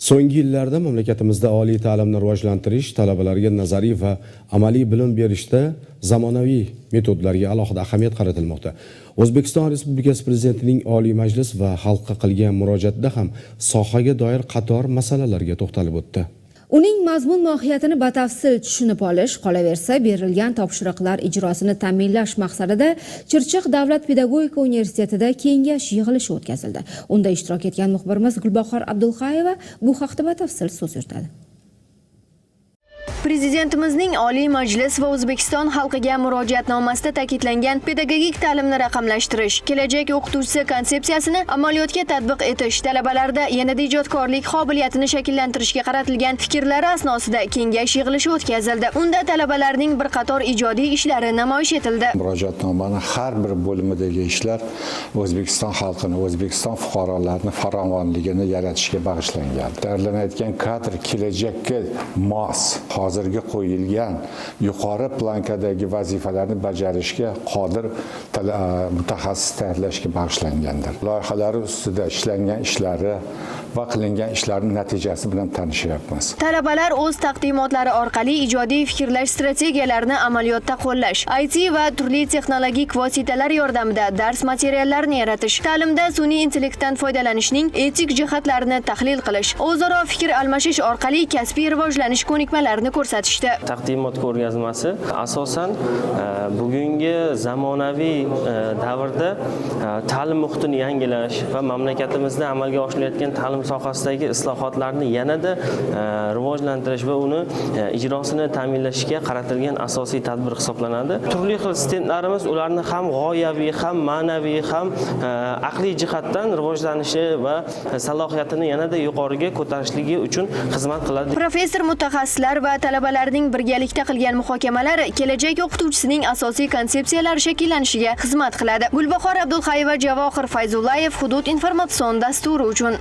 So'nggi yillarda mamlakatimizda oliy ta'limni rivojlantirish, talabalarga nazariy va amaliy bilim berishda zamonaviy metodlarga alohida ahamiyat qaratilmoqda. O'zbekiston Respublikasi Prezidentining Oliy Majlis va xalqqa qilgan murojaatida ham sohaga doir qator masalalarga to'xtalib o'tdi. Uning mazmun mohiyatini batafsil tushunib olish, qolaversa, berilgan topshiriqlar ijrosini ta'minlash maqsadida Chirchiq davlat pedagogika universitetida kengash yig'ilishi o'tkazildi. Unda ishtirok etgan muxbirimiz Gulbahor Abdulxayeva bu haqda batafsil so'z yuritadi. Prezidentimizning Oliy Majlis va O'zbekiston xalqiga murojaatnomasida ta'kidlangan pedagogik ta'limni raqamlashtirish, kelajak o'qituvchisi konsepsiyasini amaliyotga tatbiq etish, talabalarda yanada ijodkorlik qobiliyatini shakllantirishga qaratilgan fikrlari asnosida kengash yig'ilishi o'tkazildi. Unda talabalarning bir qator ijodiy ishlari namoyish etildi. Murojaatnomani har bir bo'limidagi ishlar O'zbekiston xalqini, O'zbekiston fuqarolarini farovonligini yaratishga bag'ishlangan. Tayyorlanayotgan kadr kelajakka mos, hozirgi qo'yilgan yuqori plankadagi vazifalarni bajarishga qodir mutaxassis tayyorlashga bag'ishlangandir. Loyihalari ustida ishlangan ishlari va qilingan ishlarning natijasi bilan tanishyapmiz. Talabalar o'z taqdimotlari orqali ijodiy fikrlash strategiyalarini amaliyotda qo'llash, IT va turli texnologik vositalar yordamida dars materiallarini yaratish, ta'limda sun'iy intellektdan foydalanishning etik jihatlarini tahlil qilish, o'zaro fikr almashish orqali kasbiy rivojlanish ko'nikmalarini ko'rsatishdi. Taqdimot ko'rgazmasi asosan bugungi zamonaviy davrda ta'lim muhitini yangilash va mamlakatimizda amalga oshirilayotgan ta'lim sohasidagi islohotlarni yanada rivojlantirish va uni ijrosini ta'minlashga qaratilgan asosiy tadbir hisoblanadi. Turli xil stendlarimiz ularni ham g'oyaviy, ham ma'naviy, ham aqliy jihatdan rivojlanishi va salohiyatini yanada yuqoriga ko'tarishligi uchun xizmat qiladi. Professor mutaxassislar va talabalarning birgalikda qilgan muhokamalari kelajak o'qituvchisining asosiy konsepsiyalari shakllanishiga xizmat qiladi. Gulbahor Abdulxayeva, Javohir Fayzullayev, Hudud informatsion dasturi uchun.